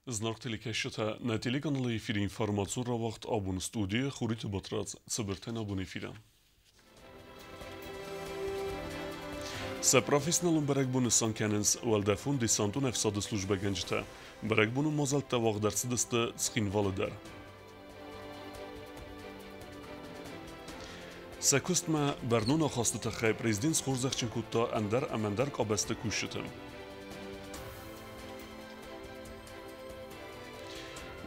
Зынаргъ телекӕсджытӕ, нӕ телеканалы эфиры информацион рауагъд абоны студийы Хуриты Батрадз, цыбыртӕн абон эфиры. Сӕ профессионалон бӕрӕгбон нысан кӕнынц уӕлдӕфон десантон ӕфсады службӕгӕнджытӕ. Бӕрӕгбонон мадзӕлттӕ уагъд ӕрцыдысты Цхинвалы дӕр. Сӕ куыстмӕ бӕрнон ахасты тыххӕй президент схорзӕхджын кодта ӕндӕр ӕмӕ ӕндӕр къабӕзты кусджыты.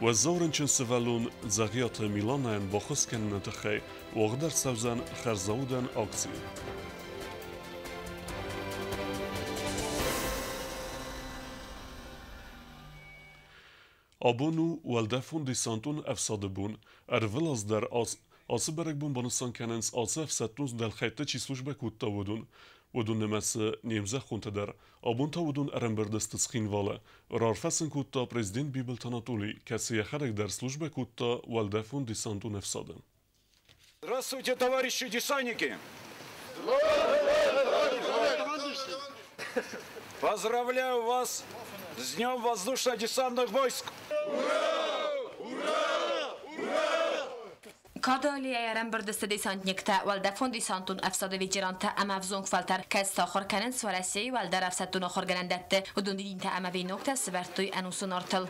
Уӕззау рынчын сывӕллон Дзӕгъиаты Миланайӕн баххуыс кӕныны тыххӕй уагъд ӕрцӕудзӕн хӕрзаудӕн акци. Абон у уӕлдӕфон десантон ӕфсады бон. Ӕрвылаз дӕр ацы бӕрӕгбон банысан кӕнынц ацы ӕфсӕддон дӕлхӕйтты чи службӕ кодта, уыдон. Уыдон нымӕцы не мзӕххонтӕ дӕр. Абон та уыдон ӕрӕмбырд сты Цхинвалы. Раарфӕ сын кодта президент Бибылты Анатолий, кӕцы йӕхӕдӕг дӕр службӕ кодта уӕлдӕфон десантон ӕфсады. Здравствуйте, товарищи десантники! Поздравляю вас с Днем воздушно-десантных войск! Кады аллейӕйы ӕрӕмбырд сты десантниктӕ, уӕлдӕфон десантон ӕфсады ветерантӕ ӕмӕ ӕвзонг фӕлтӕр, кӕцытӕ ахуыр кӕнынц Уӕрӕсейы уӕлдӕр ӕфсӕддон ахуыргӕнӕндӕтты. Уыдон дидинтӕ ӕмӕ веноктӕ сӕвӕрдтой ӕнусон артыл.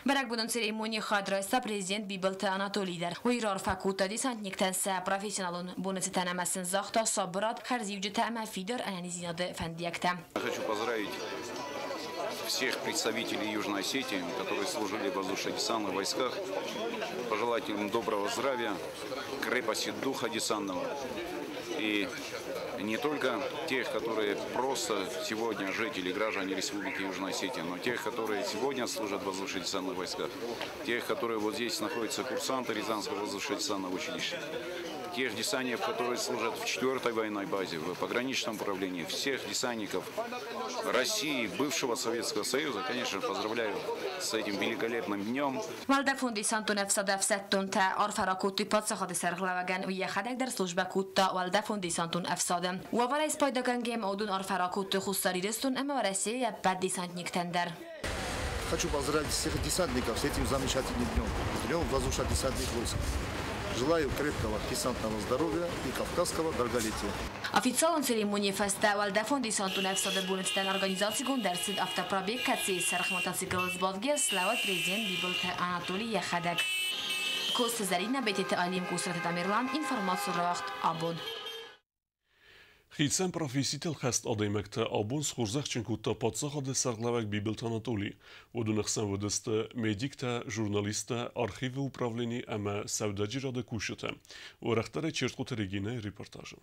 Бӕрӕгбонон церемонийы хӕд райста президент Бибылты Анатолий дӕр. Уый раарфӕ кодта десантниктӕн сӕ профессионалон боны цытӕн ӕмӕ сын загъта сабырад, хӕрзиуджытӕ ӕмӕ фидар ӕнӕниздзинады фӕндиӕгтӕ. Хочу поздравить всех представителей Южной Осетии, которые служили в воздушно-десантных войсках, пожелать им доброго здравия, крепости духа десантного. И не только тех, которые просто сегодня жители, граждане Республики Южная Осетия, но тех, которые сегодня служат в воздушно-десантных войсках, тех, которые вот здесь находятся, курсанты Рязанского воздушно-десантного училища, тех десантников, которые служат в 4-й военной базе, в пограничном управлении, всех десантников России, бывшего Советского Союза, конечно, поздравляю с этим великолепным днем. Уӕлдӕфон десантон ӕфсады ӕфсӕддонтӕ арфӕ ракодтой паддзахады сӕргълӕууӕгӕн, уый йӕхӕдӕг дӕр службӕ кодта уӕлдӕфон десантон ӕфсады. Уавӕрӕй спайдагӕнгӕ ма уыдон арфӕ ракодтой Хуссар Ирыстон ӕмӕ Уӕрӕсейы ӕппӕт десантниктӕн дӕр. Хочу поздравить всех десантников с этим замечательным днем, с Днем воздушно-десантных войск. Желаю крепкого десантного здоровья и кавказского долголетия. Официалон церемонийы фӕстӕ уӕлдӕфон десантон ӕфсады боны цытӕн организацигонд ӕрцыд автопробег, кӕцыйы сӕргъ мотоциклыл сбадгӕ слӕууыд президент Бибылты Анатолий йӕхӕдӕг. Коцты Зӕринӕ, Бететы Алим, Къусраты Тамерлан, информацион рауагъд «Абон». Хицӕн професситыл хӕст адӕймӕгтӕ абон схорзӕхджын кодта паддзахады сӕргълӕууӕг Бибылты Анатолий. Уыдоны хсӕн уыдысты медиктӕ, журналисттӕ, архивы управлени ӕмӕ сӕудӕджерады кусджытӕ. Уӕрӕхдӕрӕй Чертхъоты Регинӕйы репортажы.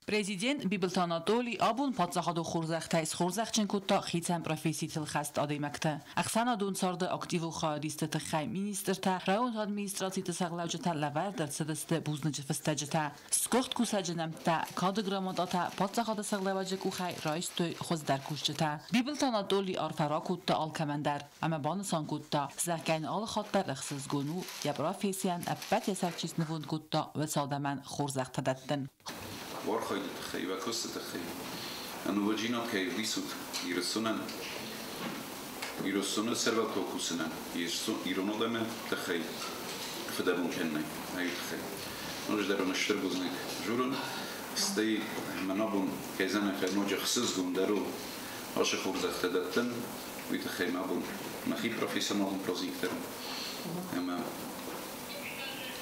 Президент Бибылты Анатолий абон паддзахадон хорзӕхтӕй схорзӕхджын кодта хицӕн професситыл хӕст адӕймӕгты. Ӕхсӕнадон царды активон хайадисты тыххӕй министртӕ, районты администрациты сӕргълӕуджытӕ лӕвӕрд ӕрцыдысты бузныджы фыстӕджытӕ. Сгуыхт кусӕджы нӕмттӕ, кады грамотатӕ паддзахады сӕргълӕууӕджы къухӕй райстой хуыздӕр кусджытӕ. Бибылты Анатолий арфӕ ракодта алкӕмӕн дӕр ӕмӕ банысан кодта, зӕгъгӕ йын алы хатт дӕр ӕхсызгон у, йӕ профессийӕн ӕппӕт йӕ сӕр чи снывонд кодта, уыцы адӕмӕн хорзӕхтӕ дӕттын. Архайды тыххӕй, уӕ куысты тыххӕй. Ӕнувыддзинад кӕй ӕвдисут Ирыстонӕн, Ирыстоны сӕрвӕлтау кусынӕн, ирон адӕмы тыххӕй фыдӕбон кӕнынӕй, уый тыххӕй. Ноджыдӕр уын стыр бузныг дзурын. Стӕй мӕн абон кӕй зӕнӕг ноджы ӕхсызгондӕр у ацы хорзӕхтӕ дӕттын, уый тыххӕй мӕ абон мӕхи профессионалон праздник дӕр ӕмӕ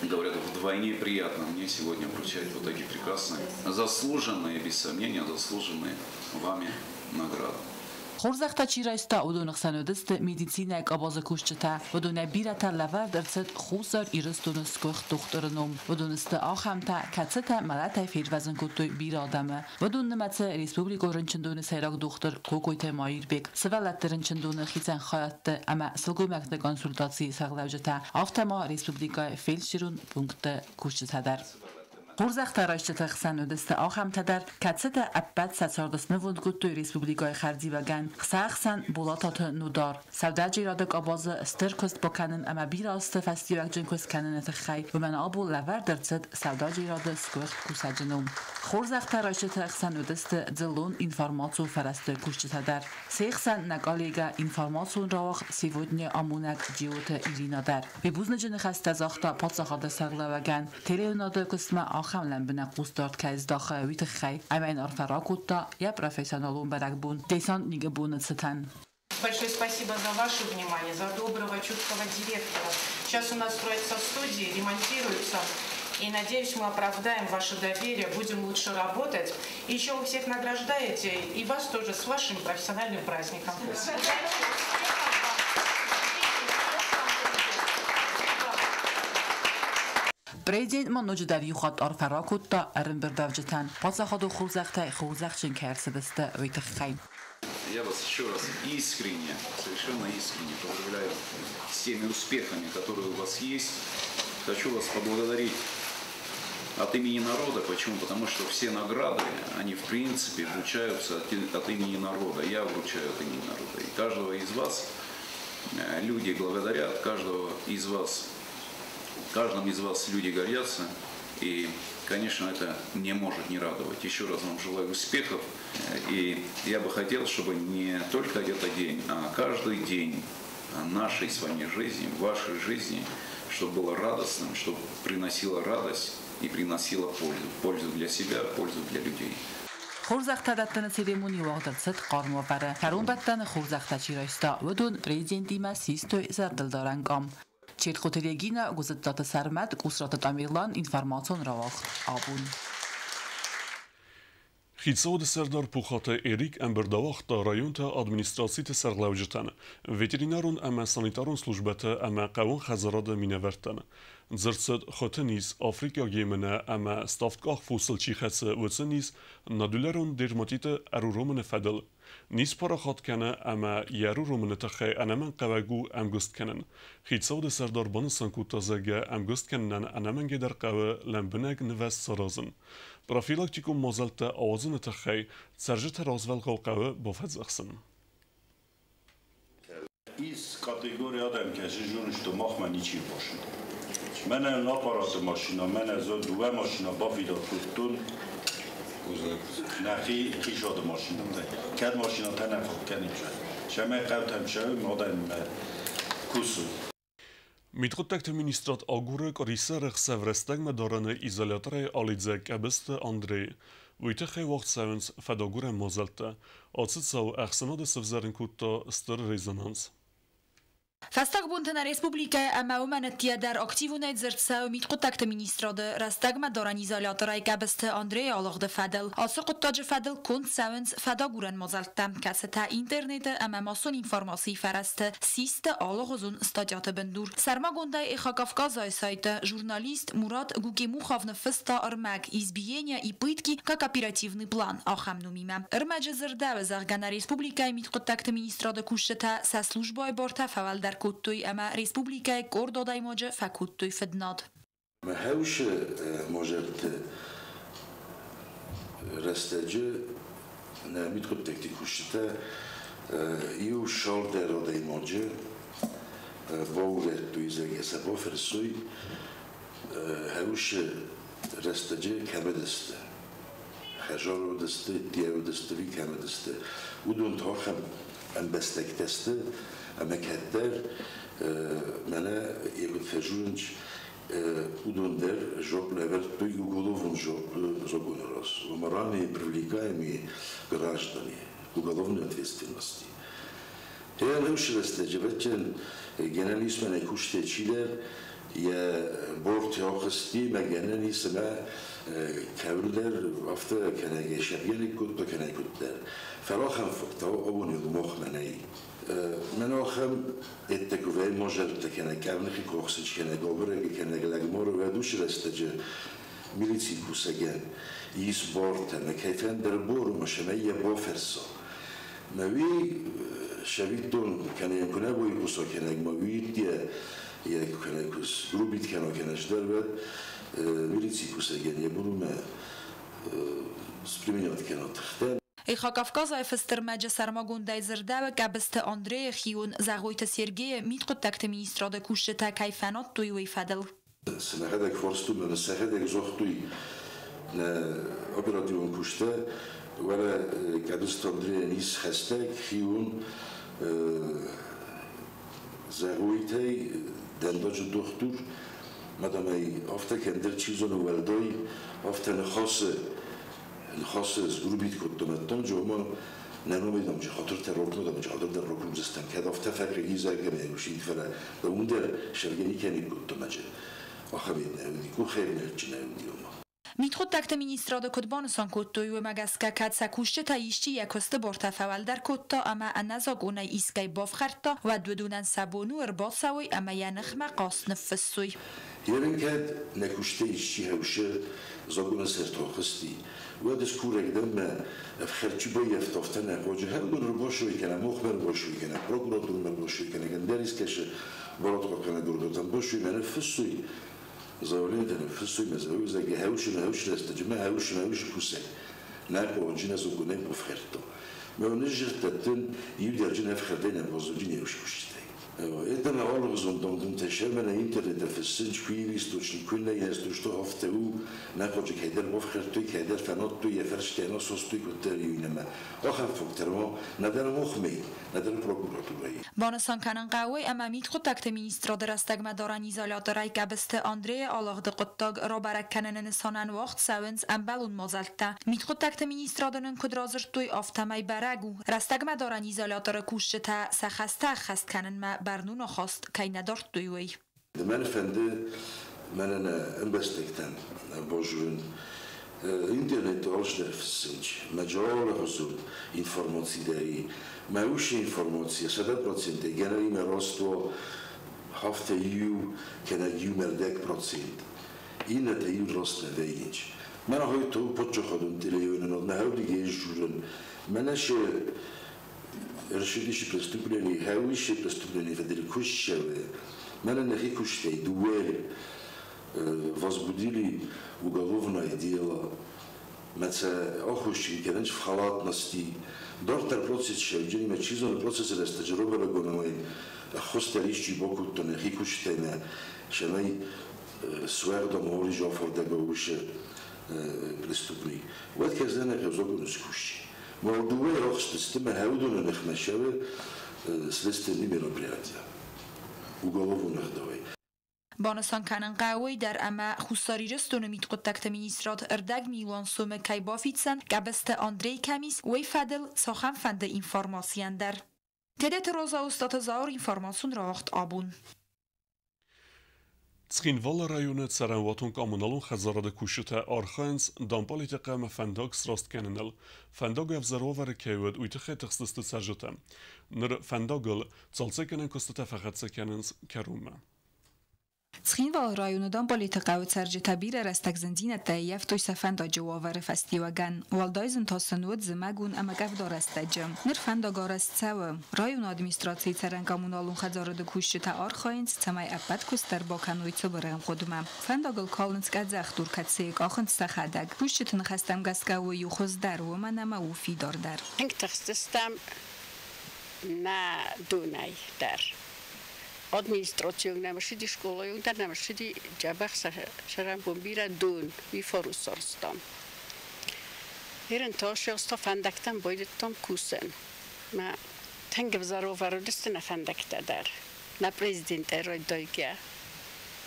говорят, вдвойне приятно мне сегодня вручать вот такие прекрасные, заслуженные, без сомнения, заслуженные вами награды. Хорзӕхтӕ чи райста, уыдоны хсӕн уыдысты медицинӕйы къабазы кусджытӕ. Уыдонӕй бирӕтӕ лӕвӕрд ӕрцыд Хуссар Ирыстоны сгуыхт дохтыры ном. Уыдон сты ахӕмтӕ, кӕцытӕ мӕлӕтӕй фервӕзын кодтой бирӕ адӕмы. Уыдон нымӕцы республикон рынчындоны сӕйраг дохтыр Кокойты Маирбег, сывӕллӕтты рынчындоны хицӕн хайадты ӕмӕ сылгоймӕгты консультацийы сӕргълӕуджытӕ, афтӕ ма республикӕйы фельдшерон пунктты кусджытӕ дӕр. Хорзӕхтӕ райсджыты хсӕн уыдысты ахӕмтӕ дӕр, кӕцытӕ ӕппӕт сӕ царды снывонд кодтой республикӕйы хӕрзиуӕгӕн. Сӕ ӕхсӕн Болататы Нудар. Сӕудӕджерады къабазы стыр куыст бакӕнын ӕмӕ бирӕ азты фӕстиуӕгджын куыст кӕныны тыххӕй уымӕн абон лӕвӕрд ӕрцыд сӕудӕджерады сгуыхт кусӕджы ном. Хорзӕхтӕ райсджыты хсӕн уыдысты дзыллон информацион фӕрӕзты кусджытӕ дӕр. Се хсӕн нӕ коллегӕ информацион рауагъд Сегодня амонӕг Джиоты Ирина дӕр. Уый бузныджы ныхӕстӕ загъта паддзахады сӕргълӕууӕгӕн, телеуынады куыстмӕ ахӕм лӕмбынӕг хъусдард кӕй здахы, уый тыххӕй ӕмӕ йын арфӕ ракодта йӕ профессионалон бӕрӕгбон десантникы боны цытӕн. Большое спасибо за ваше внимание, за доброго, чуткого директора. Сейчас у нас строятся студии, ремонтируются. И, надеюсь, мы оправдаем ваше доверие, будем лучше работать. И еще вы всех награждаете, и вас тоже с вашим профессиональным праздником. Президент ма ноджыдӕр иу хатт арфӕ ракодта ӕрӕмбырдуӕвджытӕн, паддзахадон хорзӕхтӕй хорзӕхджын кӕй ӕрцыдысты, уый тыххӕй. Я вас еще раз искренне, совершенно искренне поздравляю с теми успехами, которые у вас есть. Хочу вас поблагодарить от имени народа. Почему? Потому что все награды, они в принципе вручаются от имени народа. Я вручаю от имени народа. И каждого из вас люди благодарят, каждого из вас, каждым из вас люди гордятся. И, конечно, это не может не радовать. Еще раз вам желаю успехов. И я бы хотел, чтобы не только этот день, а каждый день нашей с вами жизни, вашей жизни, чтобы было радостным, чтобы приносило радость и приносило пользу. Пользу для себя, пользу для людей. Хорзӕхтӕ дӕттыны церемони уагъд ӕрцыд хъарм уавӕры. Кӕронбӕттӕны хорзӕхтӕ чи райста, уыдон президентимӕ систой зӕрдылдарӕн къам. Четхъуты Регина, Гуызыдтаты Сӕрмӕт, Къусраты Тамерлан, информацион рауагъд «Абон». Хицауады сӕрдар Пухаты Эрик ӕмбырд ауагъта районты администрациты сӕргълӕуджытӕн, ветеринарон ӕмӕ санитарон службӕты ӕмӕ хъӕууон хӕдзарады минӕвӕрттӕн. Дзырд цыд хуыты низ, африкаг емынӕ ӕмӕ ставдкъах фосыл чи хӕцы, уыцы низ нодулярон дерматиты ӕруромыны фӕдыл. Низ парахат кӕны ӕмӕ йӕ ӕруромыны тыххӕй ӕнӕмӕнгхъӕуӕг у ӕмгуыст кӕнын. Хицауады сӕрдар банысан кодта, зӕгъгӕ, ӕмгуыст кӕнынӕн ӕнӕмӕнгӕйдӕр хъӕуы лӕмбынӕг нывӕзт саразын. Профилактикон мадзӕлттӕ ауадзыны тыххӕй цӕрджыты развӕлгъау хъӕуы бафӕдзӕхсын. Ис категория адӕм, кӕцы зоны, что махмӕ ничи машина. Мӕнӕн аппараты машина, мӕнӕ зо дыууӕ машина бафидар кодтон нӕхи хисады машинатӕй. Кӕд машинатӕ нӕ фаг кӕнид, сӕмӕй хъӕутӕм цӕуӕм, адӕмимӕ кусын. Мидхъуыддӕгты министрад агуры къуырисӕры ӕхсӕв рӕстӕгмӕ дарӕны изоляторӕй алидзӕг Къӕбысты Андрейы. Уый тыххӕй уагъд цӕуынц фӕдагурӕн мадзӕлттӕ. Ацы цау ӕхсӕнады сывзӕрын кодта стыр резонанс. Фӕстаг бонты нӕ республикӕйы ӕмӕ уымӕн ӕддейӕ дӕр активонӕй дзырд цӕуы Мидхъуыддӕгты министрады рӕстӕгмӕ дарӕн изоляторӕй Къӕбысты Андрейы алыгъды фӕдыл. Ацы хъуыддаджы фӕдыл конд цӕуынц фӕдагурӕн мадзӕлттӕ, кӕцытӕ интернеты ӕмӕ массон информацийы фӕрӕзты систы алыгъуызон статьяты бындур. Сӕрмагондӕй Эхо Кавказа-йы сайты журналист Мурат Гукемухов ныффыста ӕрмӕг «Избиение и пытки как оперативный план» ахӕм номимӕ. Ӕрмӕджы дзырдӕуы, зӕгъгӕ, нӕ республикӕйы Мидхъуыддӕгты министрады кусджытӕ сӕ службӕйы бартӕ фӕуӕлдӕр кодтой ӕмӕ республикӕйы къорд адӕймаджы фӕкодтой фыднад. Хӕусы мадзӕлтты рӕстӕджы нӕ мидхъуыддӕгты кусджытӕ иу цалдӕр адӕймаджы баурӕдтой, зӕгъгӕ сӕ бафӕрсой, хӕусы рӕстӕджы кӕм уыдысты, хӕдзары уыдысты, ӕдде уыдысты, ӕви кӕм уыдысты. Уыдон та ахӕм ӕмбӕстӕгтӕ сты, ӕмӕ кӕддӕр мӕнӕ йӕ куыд фӕзурынц, уыдон дӕр жуапп лӕвӕрдтой уголовон законы раз. Ома ранее привлекаемые граждане к уголовной ответственности. Хӕусы рӕстӕджы ӕвӕццӕгӕн гӕнӕн ис мӕнӕ куыстӕй чидӕр йӕ борты ахызти мӕ гӕнӕн ис ӕмӕ кӕуылдӕр афтӕ кӕнӕ йӕ сӕргӕнӕг кодта, кӕнӕ куыддӕр. Фӕлӕ ахӕм факт абоны махмӕ нӕй. Мӕн ахӕм ӕддӕг мадзӕлттӕ кӕнӕ къӕрныхы куы кӕнӕ абырӕгы, кӕнӕ лӕгмары, уӕд уыцы рӕстӕджы милицийы кусӕгӕн ис бартӕ, мӕ кӕйфӕндӕр бар у, мӕ йӕ бафӕрса. Мӕ уый сӕвиттон кӕнӕ йӕм куы нӕ байхъуса, кӕнӕ ма уый йӕ кӕнӕ куы сгрубит кӕна, кӕнӕ сдӕр, уӕд Милицийы кусӕгӕн йӕ бон у мӕ сприменять кӕна тыхтӕ. Эхо Кавказа-йы фыстырмӕджы сӕрмагондӕй дзырдӕуы Къӕбысты Андрейы хион Зӕгъойты Сергейы Мидхъуыддӕгты министрады кусджытӕ кӕй фӕнадтой, уый фӕдыл. Сӕхӕдӕг фарстуй ӕмӕ сӕхӕдӕг загътой нӕ оперативон куыстӕ, уӕлӕ Къӕбысты Андрейӕн ис хӕстӕг хион Зӕгъойтӕй дӕндаджы дохтур, мадамӕй афтӕ кӕмдӕр чи зоны уӕлдай, афтӕ ныхасы сгрубит кодтам ӕддӕмджы, ома нӕ номӕй хатыртӕ ракнодам, хатыр дӕр ракурдзыстӕм, кӕд афтӕ фӕкрегизӕггӕнӕй усид, фӕлӕ уым дӕр сӕргӕ никӕнид кодтам аджы. Ахӕм нӕ уыди, къухӕй нӕ уыди, ома. Мидхъуыддӕгты министрады куыд банысан кодтой, уымӕ гӕсгӕ кӕд сӕ кусджытӕ исчи йӕ куысты бартӕ фӕуӕлдӕр кодта ӕмӕ ӕнӕзакъонӕй искӕй бафхӕрдта, уӕд уыдонӕн сӕ бон у ӕрбацӕуой ӕмӕ йӕ ныхмӕ хъаст ныффыссой. Ерын кӕд нӕ куыстӕй исчи хӕусы закъоны сӕрты ахызти, уӕд ӕз курӕг дӕн мӕ ӕфхӕрд чи баййӕфта, афтӕ нӕ хъуаджы хӕрдон ӕрбасой кӕнӕ, махмӕ ӕрбасой кӕнӕ, прокуратурмӕ ӕрбасой кӕнӕ, ӕндӕр искӕсы барадхъахъхъӕнӕг органтӕм басой мӕ ныффыссой заявление ныффыссой мӕ зӕгъгӕ хӕусы мӕ хӕусы рӕстӕджы мӕ хӕусы мӕ хӕусы кусӕг нӕ хъуаджы нӕ закъонӕй бафхӕрдта. Мӕ ныззырдтӕттын иу дӕрджын ӕфхӕрдӕй нӕ баззади не кусджытӕй. Это на алыгъуызон дам-думтӕ сӕмӕ интернеты фыссынц, куы источник, куы нӕ источник, афтӕ у, нӕ хъуаджы кӕйдӕр бафхӕрдтой, кӕйдӕр фӕнадтой, йӕ фӕрстӕ насостой куыддӕр иуинӕмӕ. Ахӕм фактор ма нӕдӕр махмӕ, нӕдӕр прокуратурӕйы. Банысан кӕнын хъӕуы, ӕмӕ Мидхъуыддӕгты министрады рӕстӕгмӕдарӕн изоляторӕй Къӕбысты Андрейы алыгъды хъуыддаг рабӕрӕг кӕныны нысанӕн уагъд цӕуынц ӕмбӕлон мадзӕлттӕ. Мидхъуыддӕгты министрады нын куыд радзырдтой, афтӕмӕй бӕрӕг у, рӕстӕгмӕдарӕн изоляторы кусджытӕ сӕ хӕстӕ ӕххӕст кӕнынмӕ бӕрнон ахаст кӕй нӕ дардтой, уый. Мӕн фӕнды мӕнӕн ӕмбӕстӕгтӕн базонын интернеты алчидӕр фыссынц, мӕ алыгъуызон информаци дӕр и, мӕ уыцы информаци 100%-ӕй гӕнӕнимӕ раст уа афтӕ иу кӕнӕ иу ӕрдӕг процент. Иннӕтӕ иу раст нӕ вӕййынц. Мӕнӕ хойто паддзахадон телеуынынад нӕ хӕудиге журын. Мӕнӕ ше расшириши преступление, хӕуиши преступление фӕдыл куыст цӕуы. Мӕнӕ нӕхи куыстӕй дыууӕ возбудили уголовное дело. Мӕ сӕ аххосджын кӕнынц в халатности. Дарддӕр процесс сӕвджыни мӕ чи зоны процессы рӕстӕджы рабӕрӕггонӕй ӕххуыс дӕр исчи бакодта нӕхи куыстӕй мӕ цӕмӕй суӕгъд ӕмӕ оризы афардӕг уыцы преступник. Уӕд кӕсдзӕн закъоны скусджы. Мӕ дыууӕ рахызтысты мӕ хӕудоны ныхмӕ цӕуы следственный мероприятие уголовон ӕгъдауӕй. Банысан кӕнын хъӕуы дӕр ӕмӕ Хуссар Ирыстоны Мидхъуыддӕгты министрад ӕрдӕг милуан сомы кӕй бафиддзӕн Къӕбысты Андрей кӕм ис, уый фӕдыл цахӕмфӕнды информацийӕн дӕр. Тедеты Роза, Остъаты Зауыр, информацион рауагъд Абон. Цхинвалы районы цӕрӕнуатон-коммуналон хӕдзарады кусджытӕ архайынц Дампалиты хъӕумӕ фӕндаг сраст кӕныныл. Фӕндаг ӕвзӕр уавӕры кӕй уыд, уый тыххӕй тыхстысты цӕрджытӕ. Ныр фӕндагыл цалцӕггӕнӕн куыстытӕ фӕхӕццӕ кӕнынц кӕронмӕ. Цхинвалы районы Дампалиты хъӕуы цӕрджытӕ бирӕ рӕстӕг зындзинӕдтӕ ӕййӕфтой сӕ фӕндаджы уавӕры фӕстиуӕгӕн. Уӕлдай зын та сын уыд зымӕгон ӕмӕ къӕвда рӕстӕджы. Ныр фӕндаг арӕзт цӕуы. Районы администрацийы цӕрӕн-коммуналон хӕдзарады кусджытӕ архайынц, цӕмӕй ӕппӕт куыст дӕр бакӕной цыбыр ӕмгъуыдмӕ. Фӕндагыл калынц къӕдзӕхдур, кӕцыйы къахынц сӕхӕдӕг. Кусджыты ныхӕстӕм гӕсгӕ уый у хуыздӕр, уымӕн ӕмӕ у фидардӕр. Тынг тыхстыстӕм нӕ донӕй дӕр. Администрацион нӕм ссыди, скъолайон дӕр нӕм ссыди, дзӕбӕх цӕрӕнбон бирӕ дон, уый фӕрусарстам. Ерын та сӕгъста фӕндӕгтӕм байдыдтам кусын. Мӕ тынг ӕвзӕр уавӕр уыдысты нӕ фӕндӕгтӕ дӕр. Нӕ президент ӕрайдайгӕ.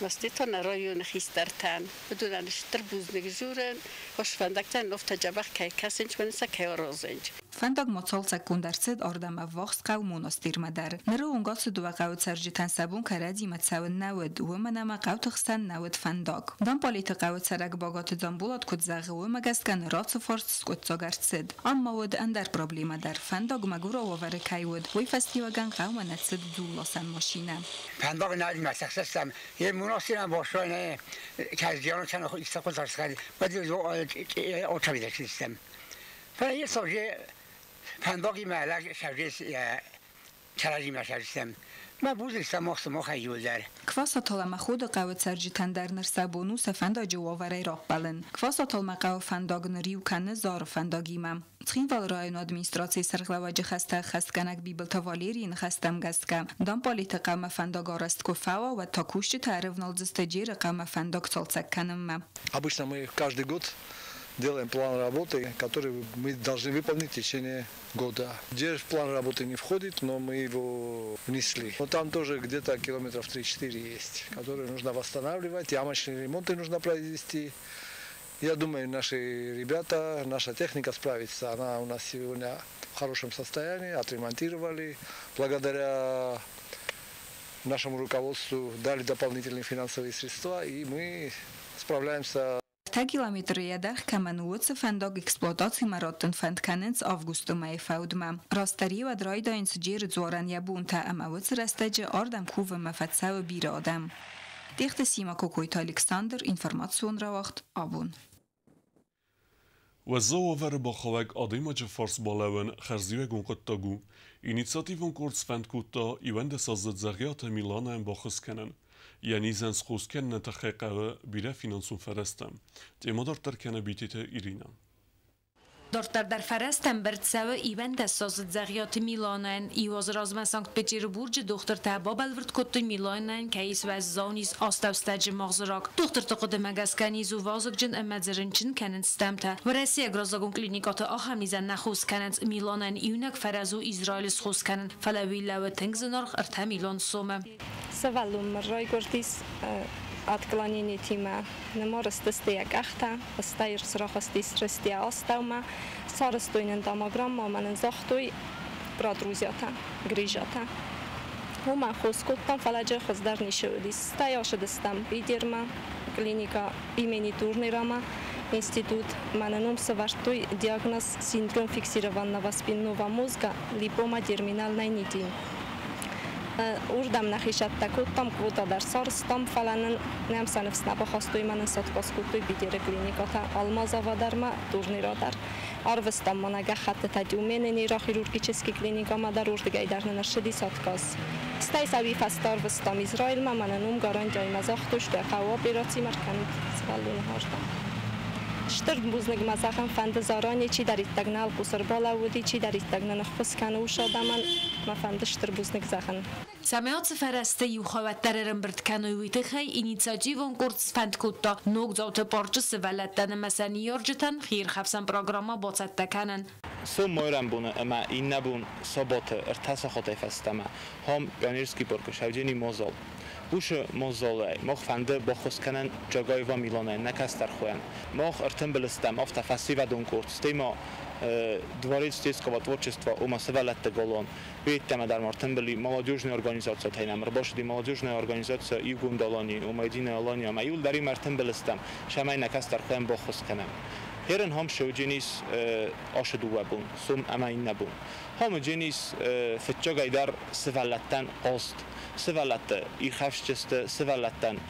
Масти та нӕ районы хистӕртӕн, уыдонӕн стыр бузныг дзурын, хорз фӕндӕгтӕн афтӕ дзӕбӕх кӕй кӕсынц, мӕнӕ сӕ кӕй аразынц. Фӕндаг ма цалцӕггонд ӕрцыд ардӕм ӕввахс хъӕу Монастырмӕ дӕр. Ныры онг ацы дыууӕ хъӕуы цӕрджытӕн сӕ бон кӕрӕдзимӕ цӕуын нӕ уыд, уымӕн ӕмӕ хъӕуты хсӕн нӕ уыд фӕндаг. Дампалиты хъӕуы цӕрӕг Багаты Дзамболат куыд зӕгъы, уымӕ гӕсгӕ ныр ацы фарст скъуыддзаг ӕрцыд. Ам ма уыд ӕндӕр проблемӕ дӕр, фӕндаг мӕгуырау уавӕры кӕй уыд, уый фӕстиуӕгӕн хъӕумӕ нӕ цыд дзулласӕн машинӕ. Фӕндаг нӕ мӕ е монастырӕн башай кӕрдианы кӕнӕ истӕ отавидӕксистем. Фӕлӕ йе соже фӕндагимӕ лӕг сӕвзес кӕрӕдзимӕ сӕвзестем. Мӕ бузныг сӕ мах сымахӕй иуылдӕр. Квасатол ӕмӕ Ходы хъӕуы цӕрджытӕн дӕр ныр сӕ бон у сӕ фӕндаджы уавӕрӕй раппӕлын. Квасатолмӕ хъӕуы фӕндаг ныр иу кӕны Зары фӕндагимӕ. Цхинвалы районы администрацийы сӕргълӕууӕджы хӕстӕ ӕххӕстгӕнӕг Бибылты Валерийы ныхӕстӕм гӕсгӕ, Дампалиты хъӕумӕ фӕндаг арӕзт куы фӕуа, уӕд та кусджытӕ ӕрывналдзысты Джеры хъӕумӕ фӕндаг цалцӕг кӕнынмӕ. Обычно мы каждый год делаем план работы, который мы должны выполнить в течение года. Где в план работы не входит, но мы его внесли. Но там тоже где-то километров 3-4 есть, которые нужно восстанавливать, ямочные ремонты нужно произвести. Я думаю, наши ребята, наша техника справится. Она у нас сегодня в хорошем состоянии, отремонтировали. Благодаря нашему руководству дали дополнительные финансовые средства, и мы справляемся. 3 километры йӕ дӕргъ кӕмӕн у, уыцы фӕндаг эксплуатацимӕ раттын фӕнд кӕнынц августы мӕйы фӕудмӕ. Растдӕр-иуӕд райдайынц Джеры дзуарӕн йӕ бонтӕ ӕмӕ уыцы рӕстӕджы ардӕм кувынмӕ фӕцӕуы бирӕ адӕм. Тъехты Сима, Кокойты Александр, информацион рауагъд «Абон». Уӕззау уавӕры бахауӕг адӕймаджы фарс балӕууын хӕрзиуӕгон хъуыддаг у. Инициативон къорд сфӕнд кодта 11-аздзыд Дзӕгъиаты Миланӕйӕн баххуыс кӕнын. Йӕ низӕн схос кӕныны тыххӕй хъӕуы бирӕ финансон фӕрӕзтӕ. Темӕ дарддӕр кӕны Битеты Иринӕ. Дарддӕр дӕр фӕрӕзтӕм бӕрц цӕуы 11-аздзыд Дзӕгъиаты Миланӕйӕн. Иу азы размӕ Санкт-Петербурджы дохтыртӕ бабӕлвырд кодтой, Миланӕйӕн кӕй ис уӕззау низ астӕустӕджы магъзы рак. Дохтырты хъуыдымӕ гӕсгӕ низ у вазыгджын ӕмӕ дзы рынчын кӕнынц стӕмтӕ. Уӕрӕсейаг раззагон клиникӕты ахӕм низӕн нӕ хос кӕнынц. Миланӕн иунӕг фӕрӕз у Израилы схос кӕнын, фӕлӕ уый лӕууы тынг зынаргъ 3 миллион сомы. Сывӕллон райгуырдис отклонениетимӕ. Нӕма рыстысты йӕ къӕхтӕ, стӕй рахызтис рыст йӕ астӕумӕ. Сарӕзтой нын томограммӕ ӕмӕ нын загътой протрузиятӕ, грыжатӕ. Уымӕн хос кодтам, фӕлӕ джы хуыздӕр ницы уыдис. Стӕй ацыдыстӕм Питермӕ, клиника имени Турнерамӕ, институт. Мӕнӕн уым сӕвӕрдтой диагноз синдром фиксированного спинного мозга, липома терминальной нити. Уырдӕм нӕхи цӕттӕ кодтам, квота дӕр сарӕзтам, фӕлӕ нын нӕм сӕ ныфс нӕ бахастой ӕмӕ нын сӕткъас кодтой Питеры клиникӕтӕ, Алмазова дӕр ма, Турнера дӕр. Арвыстам ма нӕ гӕххӕттытӕ Тюмены нейрохирургический клиникӕмӕ дӕр, уырдыгӕй дӕр нын ӕрцыдис отказ. Стӕй сӕ уый фӕстӕ арвыстам Израилмӕ, ӕмӕ нын уым гарантияимӕ загътой, что хъӕуы операцимӕ ӕркӕнут сывӕллоны хӕрдӕм. Стыр бузныг мӕ зӕгъын фӕнды заранее, чидӕриддӕр нӕ алхъус ӕрбалӕууыди, чидӕриддӕр нын ӕххуыс кӕны уыцы адӕмӕн, мӕ фӕнды стыр бузныг зӕгъын. Цӕмӕй ацы фӕрӕзты иу хауӕддӕр ӕрӕмбырд кӕной, уый тыххӕй инициативон къорд сфӕнд кодта ногдзауты парчы сывӕллӕттӕн ӕмӕ сӕ ныййарджытӕн хиирхӕфсӕн программӕ бацӕттӕ кӕнын. Сом майрӕмбоны ӕмӕ иннӕбон сабаты 3 сахатӕй фӕстӕмӕ хам Пионерский паркы Шӕуджени мадзал. Уыцы мадзалӕй мах фӕнды баххуыс кӕнын Джагаева Миланӕн, нӕ кӕстӕр хойӕн. Мах ӕртымбыл стӕм афтӕ фӕсивӕдон къорд, стӕй ма Дворец детского творчества ома сывӕллӕтты галуан. Уыййеддӕмӕ дӕр ма ӕртымбыл молодежный организациятӕй нӕм ӕрбацыди молодежная организация Иугонд Алани, ома Единая Алания, ӕмӕ иуылдӕр иумӕ ӕртымбыл стӕм, цӕмӕй нӕ кӕстӕр хойӕн баххуыс кӕнӕм. Херын хам Шӕудженис ашы дыууӕ бон, сом ӕмӕ иннӕ бон. Хам уыдженис фыццагӕй дӕр сывӕллӕттӕн хъазт. Сывӕллӕтты ирхӕфсджысты, сывӕллӕтты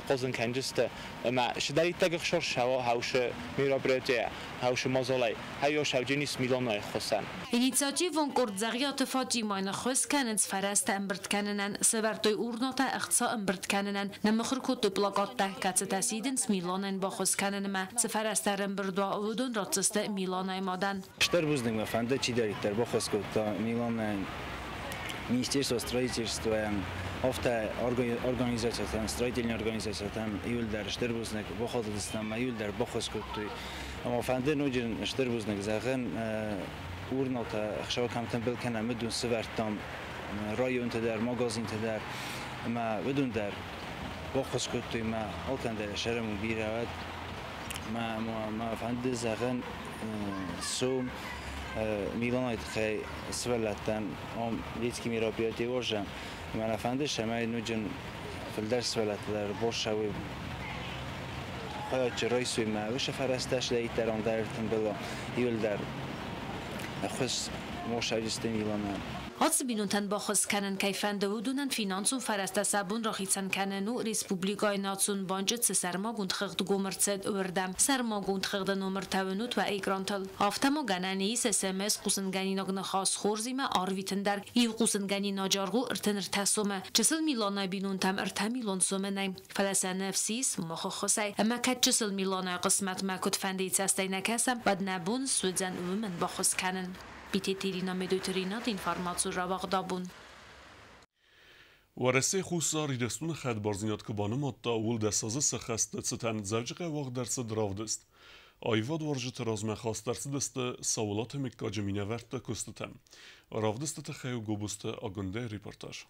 хъазын кӕнджысты ӕмӕ сыдӕриддӕг ӕхсар сӕуа хаусы мероприятие, хаусы мадзалӕй, хайо Шӕудженис Миланайы ӕххуысӕн. Инициативон къорд Дзӕгъиаты Фатимӕйы ныххуыс кӕнынц фӕрӕзтӕ ӕмбырд кӕнынӕн, сӕвӕрдтой урнатӕ ӕхца ӕмбырд кӕнынӕн, ныммыхуыр кодтой плакаттӕ, кӕцытӕ сидынц Миланӕн баххуыс кӕнынмӕ. Цы фӕрӕзтӕ ӕрӕмбырд уа, уыдон ратдзысты Миланайы мадӕн. Стыр бузныг мӕ фӕнды, чидӕриддӕр баххуыс кодта Миланӕн, Министерство строительства-йӕн, афтӕ организациятӕн, строительный организациятӕн иуылдӕр стыр бузныг бахатыдыстӕм ӕмӕ иуылдӕр баххуыс кодтой. Ӕмӕ фӕнды ноджы стыр бузныг зӕгъын, урнатӕ ӕхсӕв кӕм тымбыл кӕнӕм, уыдон сӕвӕрдтам районты дӕр, магазинты дӕр ӕмӕ уыдон дӕр баххуыс кодтой мӕ алкӕм дӕр сӕрӕм у бирӕ уӕд. Мӕ фӕнды зӕгъын, сом Миланайы тыххӕй сывӕллӕттӕн ам детский мероприятие уарзӕм. Мӕ нӕ фӕнды, цӕмӕй ноджы фылдӕр сывӕллӕттӕ дӕр бассӕуой хайад райсой мӕ уыцы фӕрӕзтӕ сыдӕриддӕр ам дӕр тымбыл иуылдӕр ӕххуыс ма сӕвджысты Миланӕн. Ацы бинонтӕн баххуыс кӕнын кӕй фӕнды, уыдонӕн финансон фӕрӕзтӕ сӕ бон рахицӕн кӕнын у республикӕйы Национ банчы цы сӕрмагонд хыгъд гом ӕрцыд, уырдӕм. Сӕрмагонд хыгъды номыртӕ уынут уӕ экрантыл. Афтӕ ма гӕнӕн ис СМС хъусынгӕнинаг ныхас хорзимӕ арвитын дӕр. Иу хъусынгӕнинаджы аргъ у 33 сомы. Чысыл Миланайы бинонтӕм 3 миллион сомы нӕй. Фӕлӕ сӕ ныфс ис мах ӕххуысӕй. Ӕмӕ кӕд чысыл Миланайы хъысмӕтмӕ куыдфӕндыйы цӕстӕй нӕ кӕсӕм, уӕд нӕ бон суыдзӕн уымӕн баххуыс кӕнын. Битеты Ирина, Медойты Ринат, информацион рауагъд «Абон». Уӕрӕсе Хуссар Ирыстоны хӕдбардзинад куы банымадта, ууыл 10 азы сӕххӕсты цытӕн Дзӕуджыхъӕуы уагъд ӕрцыд равдыст. Аивадуарзджыты размӕ хаст ӕрцыдысты Саулаты мыггаджы минӕвӕртты куыстытӕ. Равдысты тыххӕй у Гобозты Агуындӕйы репортаж.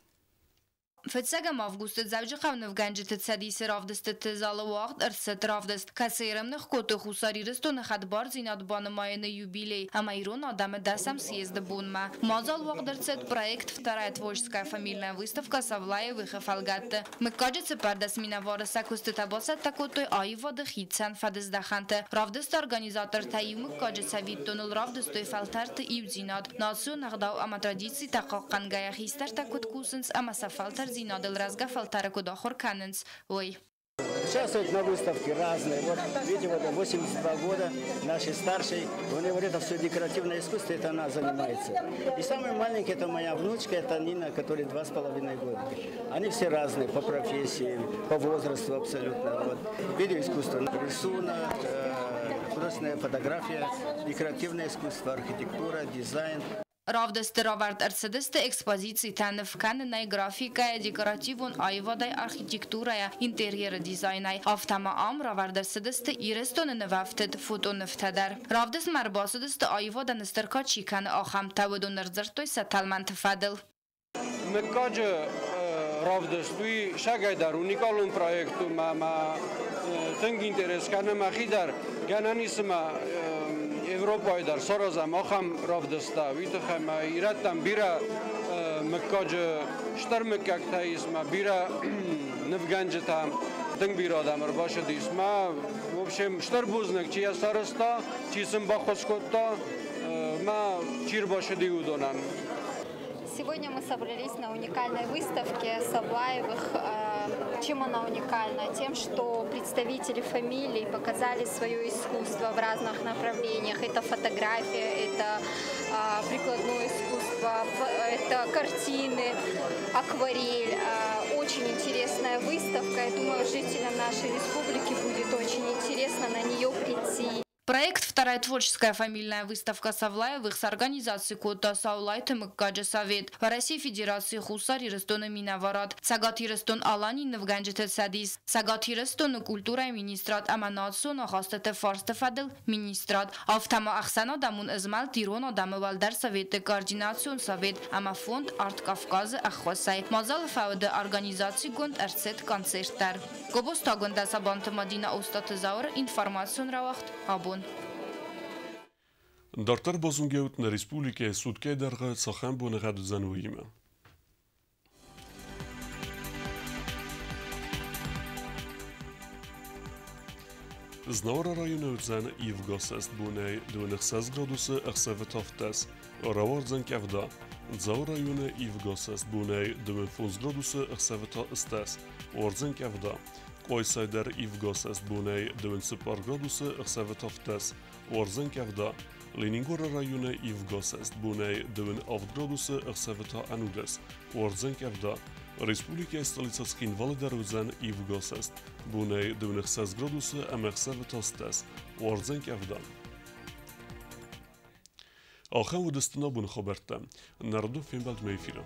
1 августы Дзӕуджыхъӕуы нывгӕнджыты цӕдисы равдыстыты залы уагъд ӕрцыд равдыст, кӕцыйы ӕрӕмных кодтой Хуссар Ирыстоны хӕдбардзинад банымайыны юбилей ӕмӕ ирон адӕмы дӕсӕм съезды бонмӕ. Мадзал уагъд ӕрцыд проект «Вторая творческая фамильная выставка Савлаевых» фӕлгӕтты. Мыггаджы 14 минӕвары сӕ куыстытӕ бацӕттӕ кодтой аивады хицӕн фӕдыздӕхӕнты. Равдысты организатортӕ иу мыггаджы цӕвиттоныл равдыстой фӕлтӕрты иудзинад, национ ӕгъдау ӕмӕ традицитӕ хъахъхъӕнгӕйӕ хистӕртӕ куыд кусынц ӕмӕ сӕ фӕлтӕрддзинадыл рӕзгӕ фӕлтӕры куыд ахуыр кӕнынц, уый. Участвуют на выставке разные. Вот видите, вот 82 года, нашей старшей, у нее вот это все декоративное искусство, это она занимается. И самый маленький, это моя внучка, это Нина, которой 2,5 года. Они все разные по профессии, по возрасту абсолютно. Вот. Видеоискусство, рисунок, художественная фотография, декоративное искусство, архитектура, дизайн. Равдысты равӕрд ӕрцыдысты экспозицитӕ ныв кӕнынӕй, графикӕйӕ, декоративон аивадӕй, архитектурӕйӕ, интерьеры дизайнӕй. Афтӕ ма ам равӕрд ӕрцыдысты Ирыстоны нывӕфтыд фотонывтӕ дӕр. Равдыстмӕ ӕрбацыдысты аивадӕн стыр кад чи кӕны, ахӕмтӕ. Уыдон ӕрдзырдтой сӕ тӕлмӕнты фӕдыл. Мыггаджы равдыст уый сагӕй дӕр уникалон проект у ӕмӕ тынг интерес кӕны мӕхи дӕр. Гӕнӕн ис ӕмӕ Европӕйы дӕр саразӕм ахӕм равдысттӕ. Уый тыххӕй ӕмӕ ирӕттӕм бирӕ мыггаджы стыр мыггӕгтӕ ис ӕмӕ бирӕ нывгӕнджытӕ, тынг бирӕ адӕм ӕрбацыдис. Мӕ в общем стыр бузныг, чи йӕ сарӕзта, чи сын баххуыс кодта, ӕмӕ чи ӕрбацыди, уыдонӕн. Сегодня мы собрались на уникальной выставке Савлаевых. Чем она уникальна? Тем, что представители фамилий показали свое искусство в разных направлениях. Это фотография, это прикладное искусство, это картины, акварель. Очень интересная выставка. Я думаю, жителям нашей республики будет очень интересно на нее прийти. Проект «Вторая творческая фамильная выставка Савлаевых» сорганизаци кодта Саулайты мыггаджы совет, Уӕрӕсейы Федерацийы Хуссар Ирыстоны минӕварад, Цӕгат Ирыстон-Аланийы нывгӕнджыты цӕдис, Цӕгат Ирыстоны культурӕйы министрад ӕмӕ национ ахастыты фарсты фӕдыл министрад, афтӕ ма ӕхсӕнадӕмон ызмӕлд Ирон адӕмы уӕлдӕр советы координацион совет ӕмӕ фонд «Арт Кавказы» ӕххуысӕй. Мадзалы фӕуды организацигонд ӕрцыд концерт дӕр. Гобозты Агуындӕ, Сабанты Мадинӕ, Остъаты Зауыр, информацион рауагъд «Абон». Дарддӕр базонгӕ ут, нӕ республикӕйы суткӕйы дӕргъы цахӕм боныгъӕд уыдзӕн, уыимӕ. Знауыры районы уыдзӕн ивгӕсӕст, бонӕй 26 градусы, ӕхсӕвы та 17. Рауардзӕн къӕвда. Дзауы районы ивгӕсӕст, бонӕй 25 градусы, ӕхсӕвы та 18. Уардзӕн къӕвда. Къуайсайы дӕр ивгӕсӕст, бонӕй 24 градусы, ӕхсӕвы та 17. Уардзӕн къӕвда. Ленингоры районы ивгӕсӕст, бонӕй 27 градусы, ӕхсӕвы та 19. Уардзӕн къӕвда. Республикӕйы столицӕ Цхинвалы дӕр уыдзӕн ивгӕсӕст. Бонӕй 26 градусы ӕмӕ ӕхсӕвы та 18. Уардзӕн къӕвда. Ахӕм уыдысты нӕ абоны хабӕрттӕ. Нӕ радон фембӕлдмӕ эфиры.